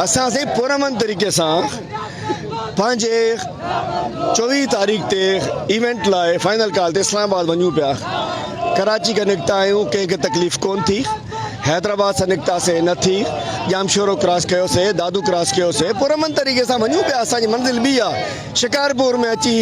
اسان سائين پرامن طريقي سان پنهنجي 24 تاريخ تي ايونٽ لاء فائنل ڪال تي اسلام آباد وڃون پيا. ڪراچي کان نڪتا آهيون، ڪنهن کي تڪليف ڪون ٿي. حيدرآباد سان نڪتاسي نه ٿي، ڄامشورو ڪراس ڪيوسي، دادو ڪراس ڪيوسي، پرامن طريقي سان وڃون پيا. اسان جي منزل ٻي آ. شڪارپور ۾ اچي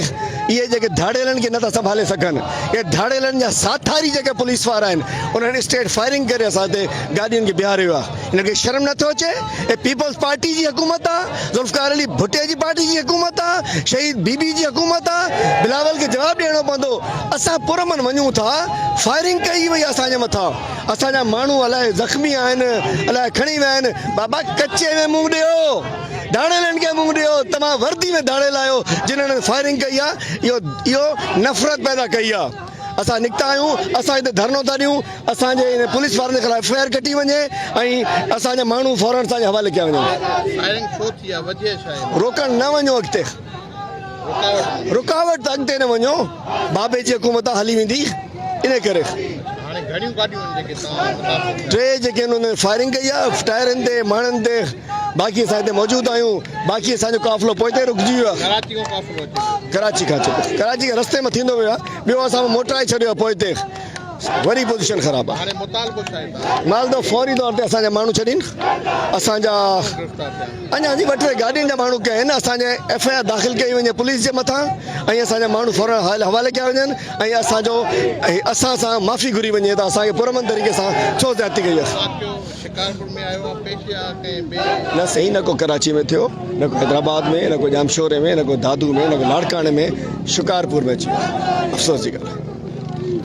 اهي جيڪي ڌاڙيلن کي نٿا سنڀالي سگهن، اهي ڌاڙيلن جا ساٿاري جيڪي پوليس وارا آهن، انهن اسٽريٽ فائرنگ ڪري اسان تي گاڏين کي بيهاريو آهي. انهن کي شرم نٿو اچي؟ اهي پيپلز پارٽي جي حڪومت آهي، ذوالفقار علي ڀٽي جي پارٽي جي حڪومت آهي، شهيد بي بي جي حڪومت آهي. بلاول کي جواب ڏيڻو پوندو. اسان پرامن وڃون ٿا، فائرنگ ڪئي وئي اسان جي مٿان، اسان جا ماڻهو الائي زخمي آهن، الائي کڻي ويا آهن. بابا ڪچي ۾ منهن ڏيو. ڌاڙيلن کي منهن ڏيو، توهان وردي ۾ ڌاڙيل آهيو، جنھن فائرنگ ڪئي آهي اهو اهو نفرت پيدا ڪئي آهي، اسان نڪتا آهيون، اسان هتي ڌرڻو ٿا ڏيون، اسان جي ان پوليس وارن جي خلاف ايف I R ڪٽي وڃي ۽ اسان جا ماڻهو فورن اسان جي حوالي ڪيا وڃن. فائرنگ ڇو ٿي آهي، وجهه ڇا آهي؟ روڪڻ نه وڃو اڳتي، رڪاوٽ ته اڳتي نه وڃو، بابي جي حڪومت هلي ويندي ان ڪري. هاڻي گهڻيون گاڏيون آهن جيڪي توهان متاثر ٿيا؟ ٽي جيڪي آهن انهن فائرنگ ڪئي آهي ٽائرن تي ماڻهن تي، باقي اسان هتي موجود آهيون، باقي اسان جو قافلو پوئتي رڪجي ويو آهي. ڪراچي کان قافلو اچي پيو؟ ڪراچي کان اچي پيو، ڪراچي کان رستي مان ٿيندو ويو آهي، ٻيو اسان موٽرائي ڇڏيو آهي پوئتي، وري پوزيشن خراب آهي. هاڻي مطالبو ڇا آهي توهان جو؟ مطالبو فوري طور تي اسان جا ماڻهو ڇڏين، اسان جا گرفتار ٿيا آهن؟ اڃا جي ٻه ٽي گاڏين جا ماڻهو ڪيا آهن، اسان جي ايف I R داخل ڪئي وڃي پوليس جي مٿان ۽ اسان جا ماڻهو فورن حوالي ڪيا وڃن ۽ اسان جو اسان سان معافي گهري وڃي ته اسان کي پرامن طريقي سان ڇو زيادتي ڪئي آهي. واقعو شڪارپور ۾ آيو آهي پيش يا ڪنهن ٻئي؟ نه سائين نه ڪو ڪراچي ۾ ٿيو نه ڪو حيدرآباد ۾ نه ڪو ڄامشوري ۾ نه ڪو دادو ۾ نه ڪو لاڙڪاڻي ۾ شڪارپور ۾ اچي ويو افسوس جي ڳالهه آهي.